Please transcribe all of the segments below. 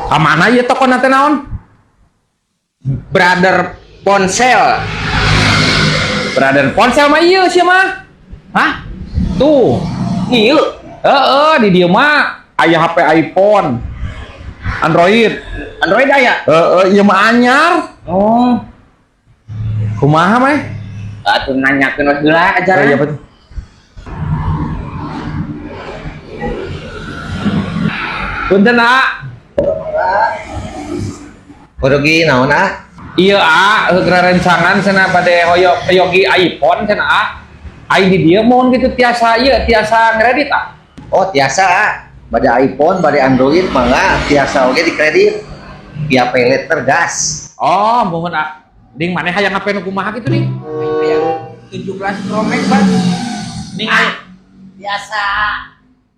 Ka mana ieu toko teh naon? Brother Ponsel. Brother Ponsel mah ieu sia mah. Hah? Tuh. Iya. Heeh, di dieu mah aya HP iPhone, Android. Android aya. Heeh, ieu mah anyar. Oh. Kumaha mah? Atuh nanyakeun we heula Oh, ajaran. iya betul. Punten, ah. Kurugi naon, ah? Iya, ah, heug rencangan cenah bade hoyong hoyogi iPhone cenah, ah. Ai di dieu mohon gitu tiasa ieu tiasa ngredit, ah. Oh, tiasa, ah. Bade iPhone, bade Android, mangga tiasa oge di kredit. Via paylater gas. Oh, mohon, ah. Ding, maneh hayang HP nu kumaha kitu, Ding? Hayang 17 Pro Max, Bang. Ning. Ah, biasa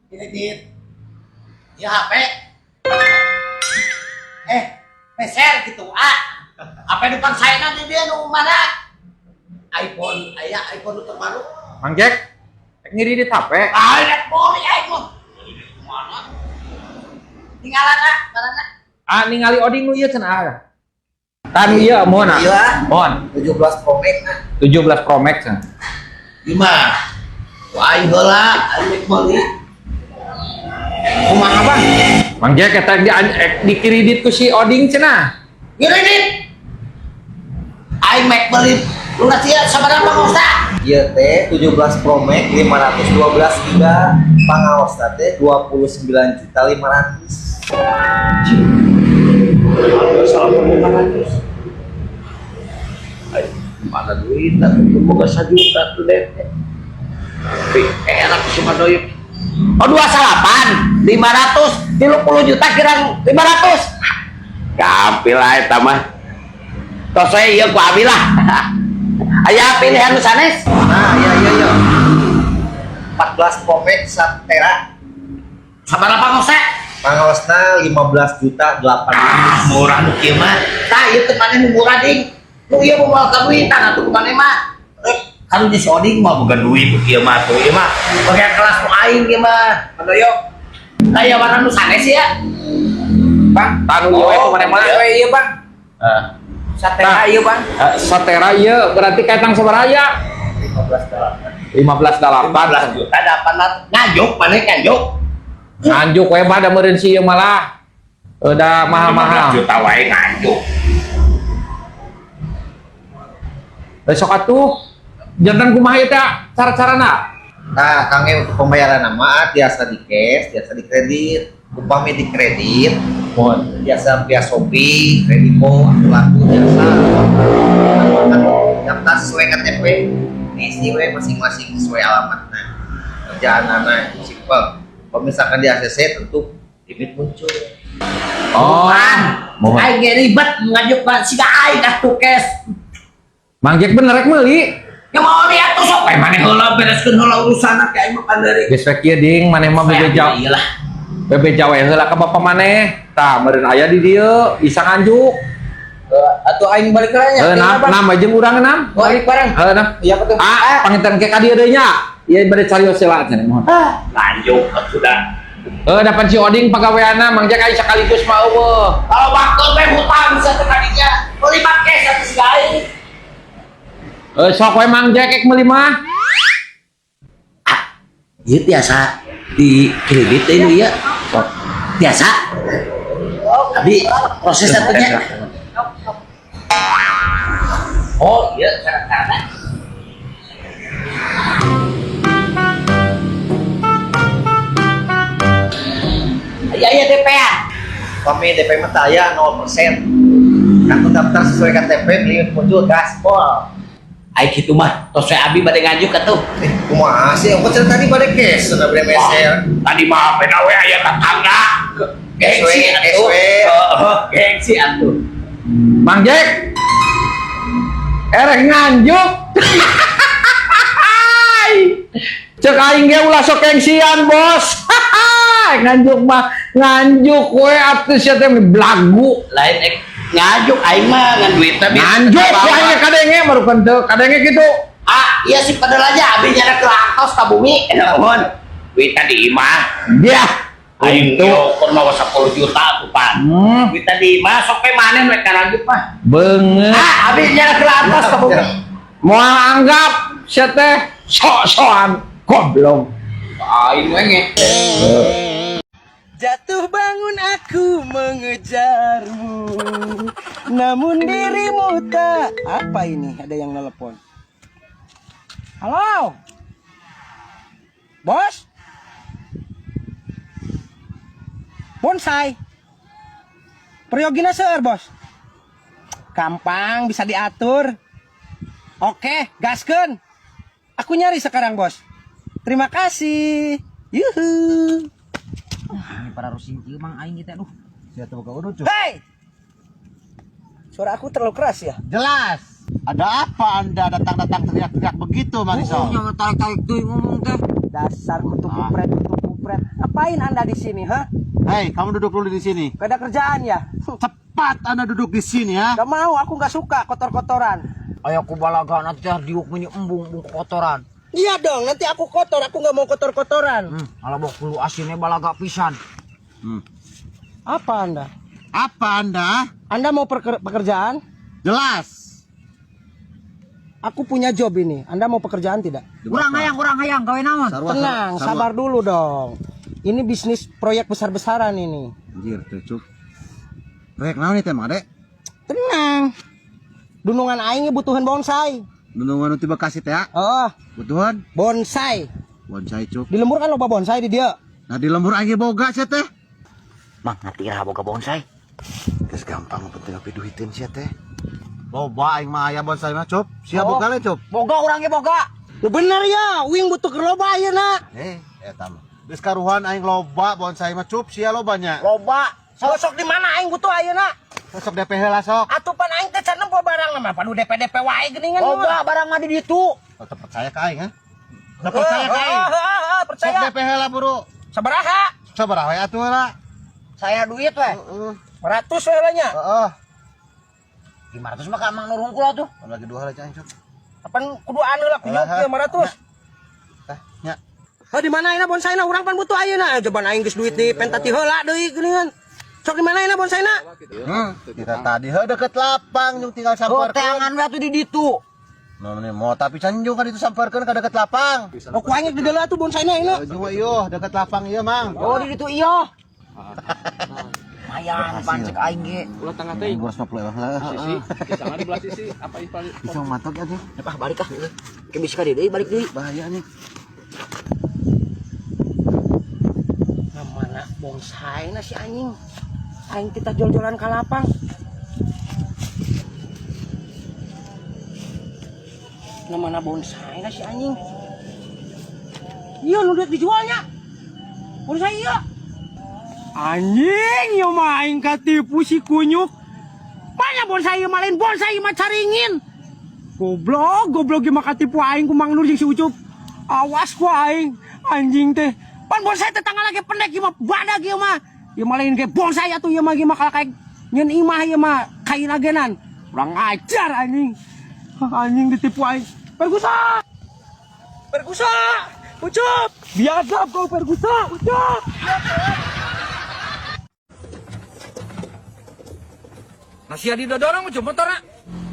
kredit ya HP meser gitu, ah, HP depan saya nanti dia nu mana iPhone aya, iPhone nu terbaru. Mang Jack, rek ngiridit HP. Ah, rek beli iPhone mana tinggalan, ah, barangna. Ah, ningali oding nu ieu cenah, ah. Tan ieu mohon, ah. Iya. Mohon. 17 Pro Max, ah. 17 Pro Max cenah. Gimana? Wah, aing heula, aing rek meuli. Kumaha, Bang? Mang Jack eta di kredit ku si Oding cenah. Ngiridit. Aing mek beli lunas ieu sabaraha pangaosna? Ieu teh 17 Pro Max 512 giga, pangaosna teh 29 juta 500. 500. Ay, mana duit tuh boga 1 juta tuh deh. Tapi enak cuma doyok. Oh, 28, 530 juta kirang 500. Gampil lah eta mah. Tos saya ieu ku abi lah. Aya pilihan nu sanes? Nah, iya. 14 Pro Max 1 tera. Sabaraha pangaosna? Pangaosna 15 juta 800. Ah, murah nu kieu mah. Tah, ieu teh maneh nu murah, ding. Nu ieu moal kaduitan atuh ku maneh mah. Rek karunya si Oding mah boga duit nu kieu mah tuh ieu mah. Bagian kelas nu aing ieu mah. Pandoyo. Tah, ieu warna nu sanes ya. Bang. Tanu ieu we ku maneh mah. Iya, iya, Bang. Heeh. Satera ieu, Bang. Eh, satera ieu berarti kaetang sabaraha ya? 15 delapan. 15 delapan. 15 juta 800. Nganjuk maneh nganjuk. Nganjuk we mah da meureun si ieu malah. Udah mahal-mahal. 15 juta wae nganjuk. Besok atuh jantan kumaha ieu teh cara-carana? Nah, kangge untuk pembayaran nama tiasa di cash, tiasa di kredit. Upami di kredit, Mohon. biasa via Shopee, Kredivo, Akulaku, jasa. Kan daftar sesuai KTP, diisi we masing-masing sesuai alamatnya. Kerjaan anak simpel. Kalau misalkan di ACC tentu limit muncul. Oh. Bukan. Mohon. Aing ge ribet nganjuk mah siga aing atuh cash. Mang Jack bener rek meuli. Ya mau lihat tuh sok we maneh heula bereskeun heula urusanna ke aing mah panderi. Geus we kieu, ding, maneh mah bebeja. Iyalah. Bebeja we heula ka bapa maneh. Tah, meureun aya di dieu bisa nganjuk. Atuh aing balik heula nya. Heuh, nam nam jeung urang nam. Balik bareng. Heuh, nam. Iya betul. Ah, panginten ke ka dieu deui nya. Ieu bade carios heula cenah mohon. Nganjuk sudah. Heuh, dapan si Oding pagaweanna Mang Jack aya sekaligus mah eueuh. Kalau waktu teh hutang bisa teh kadinya. Meuli mah cash atuh siga aing. Eh, sok we Mang Jack ek meuli mah. Ah, ieu tiasa di kredit teh nu ieu. Tiasa. Abi proses satunya. Oh, iya cara-cara. Iya, iya DP ya. Kami DP mah teu aya 0%. Kartu daftar sesuai KTP, limit muncul gaspol. Ai kitu mah tos we abi bade nganjuk atuh. Eh, kumaha sih? Aku cerita tadi bade cash, sudah bade meser. Tadi mah beda we aya tetangga. Gengsi atuh. SW. Heeh, gengsi atuh. Mang Jack. Erek nganjuk. Cek aing ge ulah sok gengsian, Bos. Nganjuk mah nganjuk we atuh sia teh belagu. Lain ek ngajuk aing mah ngan duitna bi. Nganjuk ku aing ge kadenge marukan teu kadenge kitu. Ah, iya sih padahal aja abi nyana ke lantos ka bumi. Nuhun. Duitna di imah. Dia. Aing ukur mah 10 juta tuh, Pak. Duit tadi masuk pe maneh we karagip mah. Beungeut. Ah, habis nyala ke atas ka boga. Moal anggap sia teh sok-sokan goblok. Aing we nge. Jatuh bangun aku mengejarmu, namun dirimu tak. Apa ini? Ada yang nelpon. Halo, bos. Bonsai. Peryoginya seur, bos. Gampang, bisa diatur. Oke, gaskeun. Aku nyari sekarang, bos. Terima kasih. Yuhu. Ini para rusing kieu mang aing kita aduh. Siapa boga urut? Hei! Suara aku terlalu keras ya? Jelas. Ada apa Anda datang-datang teriak-teriak begitu, Marisol? Jangan tarik-tarik deui ngomong teh. Dasar kutu kupret, kutu kupret. Ngapain Anda di sini, ha? Hei, kamu duduk dulu di sini. Gak ada kerjaan ya? Cepat Anda duduk di sini ya. Gak mau, aku gak suka kotor-kotoran. Aya ku balaga nanti teh diuk meuni embung embung kotoran. Iya dong, nanti aku kotor, aku gak mau kotor-kotoran. Alah bok bulu asinnya balaga pisan. Apa Anda? Apa Anda? Anda mau pekerjaan? Jelas. Aku punya job ini. Anda mau pekerjaan tidak? Urang hayang gawe naon? Tenang, sabar dulu dong. Ini bisnis proyek besar-besaran ini. Anjir, teh cuk. Proyek naon nih teh, Mang Ade? Tenang. Dunungan aing butuhan bonsai. Nunungan nu ti Bekasi teh, ya? Oh, Butuhan bonsai. Bonsai cuk. Di lembur kan loba bonsai di dia. Nah di lembur aing ge boga sia teh. Mang ngerti lah boga bonsai. Geus gampang penting api duitin sia teh. Loba aing mah aya bonsai mah cup. Sia boga le cup. Boga urang ge boga. Lu bener ya, wing butuh keur loba ayeuna. Eh, eta mah. Geus karuhan aing loba bonsai mah cup sia lobanya. Loba. Sok di mana aing butuh ayeuna? Sok DP heula sok. Atuh pan aing teh can nempo barang mah padu DP-DP wae geuningan. Loba barang mah di ditu. Oh, teu percaya ka aing ha? Teu percaya ka aing. Heeh, Sok percaya. DP heula buru. Sabaraha? Sabaraha we atuh heula? Saya duit we. Heeh. 100 we lah nya. Heeh. 500 mah ka Mang Nur hungkul atuh. Lagi dua heula cang cup. Apan kudu anu lah kunyuk Alah, ieu 500. Tah, nya. Heuh di mana ayeuna bonsaina urang pan butuh ayeuna. Coba aing geus duit di pentati heula deui geuningan. Sok di mana ayeuna bonsaina? Kita tadi heuh deket lapang jeung tinggal Oh, samperkeun. teangan we atuh di ditu. No, no, mau tapi can jeung kan itu samperkeun ka deket lapang. Oh ku aing di deuleu atuh bonsaina ayeuna. Jeung we ieu deket lapang ieu mang. Oh, di ditu iya. Lumayan pan cek aing ge. Ulah tengah teh. 250 lah. Sisi, di di belah sisi apa ipal. Bisa matok ya tuh. Ah, balik ah. Ke bisa ka deui balik deui. Bahaya nih. Nah, mana bonsaina si anjing? Aing kita jol-jolan ka lapang. Nah, mana bonsaina si anjing? Iya, nu duit dijualnya. Bonsai iya. Anjing, ieu mah aing katipu si kunyuk. Mana bonsai ieu mah lain bonsai mah caringin. Goblok, goblok ieu mah katipu aing ku Mang Nur jeung si Ucup. Awas ku aing, anjing teh. Pan bonsai tetangga lagi pendek ieu mah badag ieu mah. Ieu mah lain ge bonsai atuh ieu mah ieu mah kalah kayak nyeun imah ieu mah kain agenan. Kurang ajar anjing. Anjing ditipu aing. Pergusa. Pergusa. Ucup. Biadab kau Pergusa, Ucup. Nah sia didodorong ucup motorna.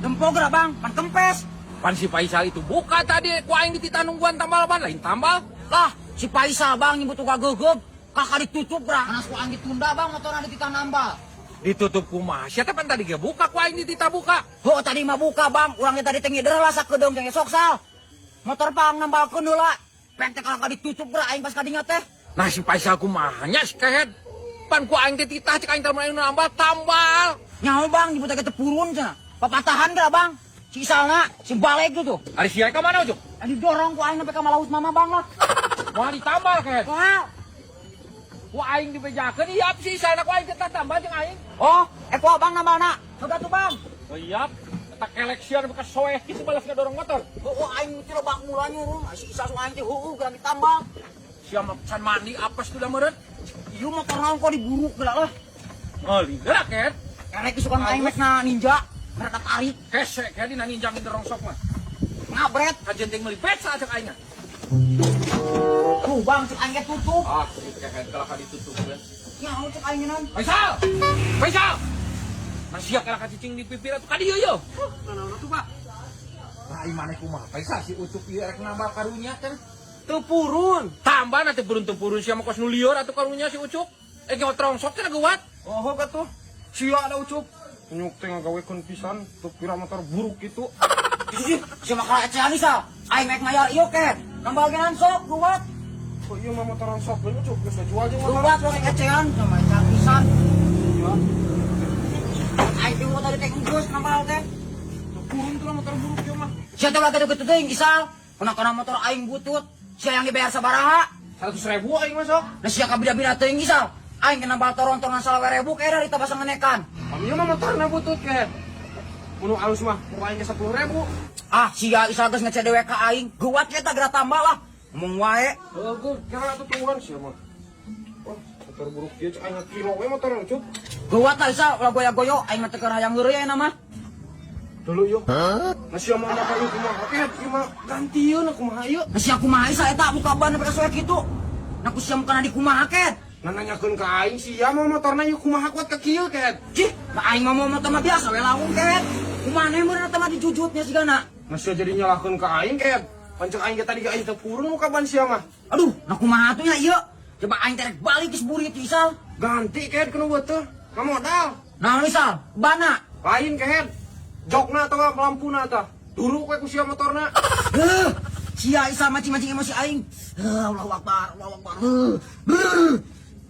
Tempo geura Bang, pan kempes. Pan si Faisal itu buka tadi ku aing dititah nungguan tambal ban lain tambal. Lah, si Faisal Bang nyebut tukang geugeup, kakak ditutup geura. Karena ku aing ditunda Bang motorna dititah nambal. Ditutup kumaha sia teh pan tadi ge buka ku aing dititah buka. Heuh tadi mah buka Bang, urang tadi teh ngider lah sakedeung jeung esok sal. Motor pang nambalkeun heula. Pek teh kakak ditutup geura aing pas kadinya teh. Nah si Faisal kumaha nya si kehed. Pan ku aing teh titah cek aing teh mun nambal tambal. Nyaho Bang nyebut teh tepurun cenah. Papatahan geura Bang. Si Isalna, si balik tuh. Ari sia ka mana ucup? Didorong ku aing sampai ka Malaut mama Bang lah. Moal ditambal kehed. Wah. Ku aing dibejakeun ieu si Isalna ku aing teh tambal jeung aing. Oh, ku abang nambalna. Sudah tuh Bang. Oh iya, eta kelek sia bekas soeh kitu balas ngadorong motor. Heueuh aing teh loba mula nyurung, si Isal aing teh heueuh geura ditambal. Sia mah can mandi apes tuh da meureun. Ieu motor naon kok diburu geura lah. Meuli geura kehed. Karek suka aing mekna ninja, mereka tarik, Hese kehed dina ninja ngidorong sok mah. ngabret. Kajenting meuli beca cek aing. Tuh Bang, cek aing ge tutup. Ah, gitu. Kayak kalah ditutup kan. Nyaho cek aing ngeun. Faisal! Faisal! Masih kalah cicing di pipir atuh ka dieu yo. Naon atuh, Pak? Lah ai maneh kumaha Faisal si Ucup ieu rek nambah karunya kan. Teu purun. Tambah nanti purun teu purun sia mah kos nu lieur atuh karunya si Ucup. Eh nyawa trongsok cenah geuwat. Oh, atuh. Sia ada Ucup. Nyuk teh ngagawekeun pisan, teu pira motor buruk kitu. Ih, sia mah kalah ecehan Isal. Aing rek mayar ieu ket. Nambal genan sok geuwat. Kok ieu mah motoran sok we Ucup geus jual jeung motor. Geuwat rek ecehan sama ecehan pisan. Aing teh tadi teh geus nambal teh. Teu purun tuh lah motor buruk ieu mah. Sia teh ulah gitu-gitu teuing Isal. Kena-kena motor aing butut. Sia yang dibayar sabaraha? 100.000 aing mah sok. Nah sia kabida-bida teuing Isal. Aing kena bal torontongan 25.000 kira dari tabasa ngenekan. Pami mah motorna butut ke. Mun alus mah ku aing ge 10.000. Ah, sia Isal geus ngece dewe ka aing. Geuwat eta geura tambah lah. Ngomong wae. Heeh, geus kira atuh tungguan sia mah. Wah, motor buruk ieu cek aing kilo we motorna Ucup. Geuwat lah Isal, ulah goya-goyo aing mah teu keur hayang heureuy ayeuna mah. Dulu yuk. Nah sia mah apa ieu kumaha? Oke, ieu mah gantieun kumaha ieu? Nah sia kumaha Isal eta buka ban sampai ka kitu. Nah ku sia mukana di kumaha ket. Nah nanyakeun ka aing sia mah motorna ieu kumaha kuat ka kieu ket. Cih, nah aing mah mau motor mah biasa we laung ket. Kumaha meureun eta mah dijujutnya sigana. Nah sia jadi nyalahkeun ka aing ket. Pancen aing ge tadi ge aing teu purun muka ban sia mah. Aduh, nah kumaha atuh nya ieu? Coba aing terek balik geus burit Isal. Ganti ket kena buat teh. Ngamodal. Nah Isal, bana. Lain ket. Jokna atawa lampuna tah. Duru we ku sia motorna. Heuh, sia Isal mancing-mancing emosi aing. Heuh, Allahu Akbar, Allahu Akbar. Heuh.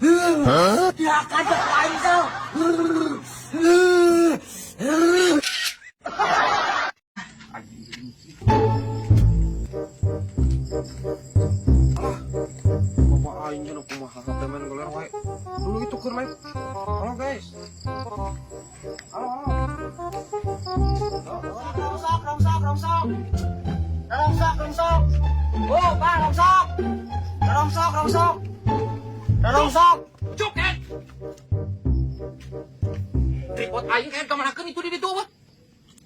Heuh. Ya kacau aing Isal. Heuh. Heuh. Bapak aing cenah kumaha teh main geler wae. Dulu itu keur live. Halo guys. Halo, halo. Rongsok, rongsok, rongsok. Rongsok, rongsok. Oh, Pak, rongsok. Rongsok, rongsok. Rongsok. Cuk kan. Tripod aing kayak kamanakeun itu di ditu wah.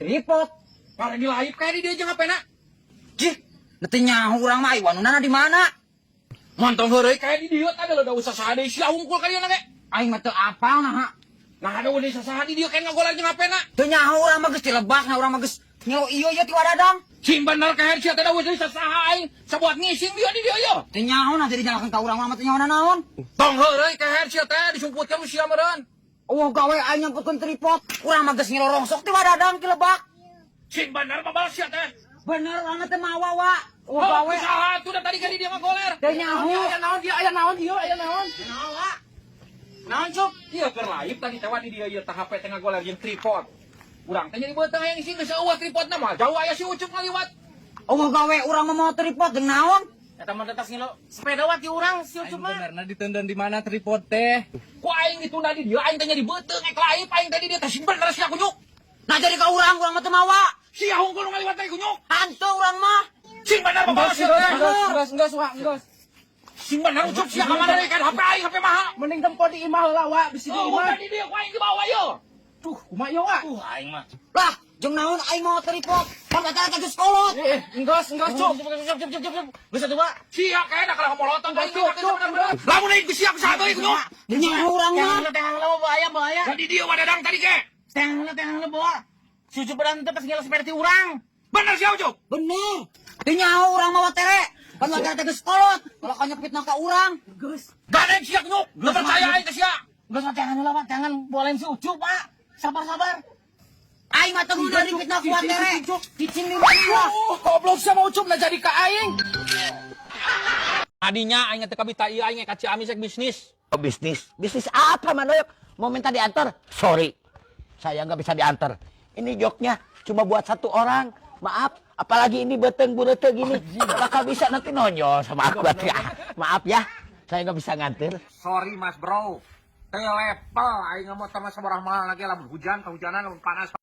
Tripod. Para di live kayak di dieu jeung HP-na. Cih, teu nyaho urang mah iwanunana di mana? Montong heureuy kayak di dieu tadi da usah saha deui sia hungkul ka dieu na ge. Aing mah teu apal nah. Nah ada udah saha di dieu kayak ngagolar jeung HP-na. Teu nyaho urang mah geus dilebak, nah urang mah geus ngelo ieu ieu ti wadadang. Cing bener kayak sia teh da udah saha aing sabuat ngising dia di dieu yo. Teu nyaho nah jadi nyalakeun ka urang mah teu nyaho naon. Tong heureuy kayak sia teh disumputkeun sia meureun. Oh gawe aing nyangkutkeun tripod, urang mah geus ngelo rongsok ti wadadang ti lebak. Cing bener babal sia teh. Bener urang mah teu mawa wa. Oh Oh, gawe saha tuh da tadi kan di dia ngagoler. teu nyaho. Aya naon dia, aya naon ieu, aya naon. Naon wa? Naon cuk? Ieu keur live tadi teh di dieu ieu tah HP teh ngagoler jeung tripod. Urang teh jadi beuteung hayang ising geus eueuh tripodna mah jauh aya si Ucup ngaliwat. Oh gawe urang mah mawa tripod jeung naon? Eta mah tetas ngilo sepeda wa ti urang si Ucup mah. Benerna ditendang di mana tripod teh? Ku aing ditunda di dieu aing teh jadi beuteung ek live aing teh di dieu teh sing bener sia kunyuk. Nah jadi ka urang, urang mah teu mawa. Sia hungkul nu ngaliwat teh kunyuk. Hantu urang mah. Sing bener bapak sia teh. Enggak, enggak, suka, enggak. Sing bener Ucup sia ka mana deui kan HP aing HP mahal. Mending tempo di imah lah, Wak. Bisi di Oh, imah. tadi dia ku aing dibawa yo. Tuh, kumaha ieu, Wak? Aing mah. Lah, jeung naon aing mawa tripod? Pan eta teh geus kolot. Eh, enggak, enggak, cuk. Cuk, cuk, cuk, cuk. Geus atuh, Wak. Sia kayak da kalah molotot aing Cuk, cuk, Lamun aing geus siap saha deui kunyuk. Nyaho urang mah. Teh heula bahaya, bahaya. Jadi dia wadadang tadi ke. Teh heula bawa. Si Ucup berang teh pas ngelo seperti urang. Bener sia Ucup. Bener. Teu nyaho urang mawa tere. Pan eta teh geus kolot. Kalau kau nyepitna ka urang. Geus. Gadeng sia kunyuk. Teu percaya aing ke sia. Geus mah tangan heula, Wak. Tangan bolehin si Ucup, Pak. Sabar, sabar. Aing mah teu meunang dipitnah ku tere. Cicing di mana lah. Oh, goblok sia mah Ucup nah jadi ka aing. Adinya aing teh kabita ieu aing ka Ciamis rek bisnis. Oh, bisnis. Bisnis apa Mandoyok? Mau minta diantar? Sorry. Saya nggak bisa diantar. Ini joknya cuma buat satu orang. Maaf, apalagi ini beteng burete gini. Bakal bisa nanti nonyol sama aku. Maaf ya, saya nggak bisa nganter. Sorry Mas Bro. Teu level aing mah sama sabaraha mahal lagi lamun hujan kehujanan lamun panas.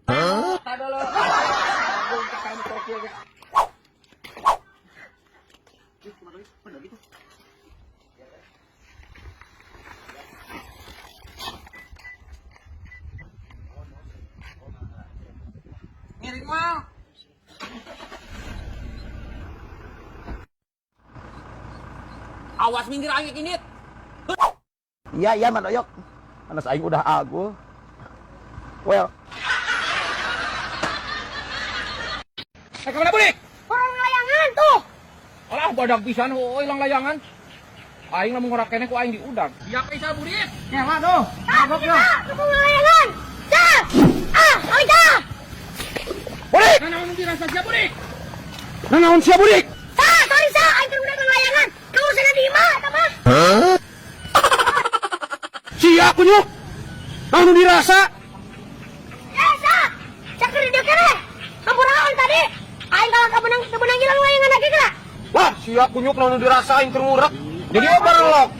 Hah? Ngiring mah. Awas minggir aing indit. Iya, iya Mang Doyok. Anas aing udah agul. Well, Eh, kemana burik? Orang layangan tuh. Alah badak pisan heueuy lang layangan. Aing lamun ngorak keneh ku aing diudag. Iya kaisa burik. Kela doh. Ah, kita dukung layangan. Dah. Ah, kali dah. Burik. Nah, naon dirasa sia burik? Nah, naon sia burik? Sa, sorry sa, aing keur udah layangan. Kau sana di imah, eta mah. Sia kunyuk. Naon nu dirasa? Eh, sa. Cak keur di dieu keneh. Hampuraan tadi. Aing kalah ka benang, teu benang jalan layangan lagi geura. Wah, sia kunyuk naon nu dirasa aing keur ngurek. Jadi apa bareng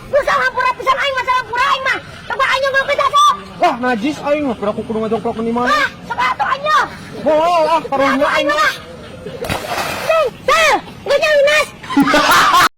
Busa hampura pisan aing masalah pura aing mah. Coba aing nyongkrok ke sok. Wah, najis aing mah kira kudu ngajongklok di mana. Ah, sok atuh aing yo. Moal ah, karunya Aing mah. Sing, sal, geus lunas.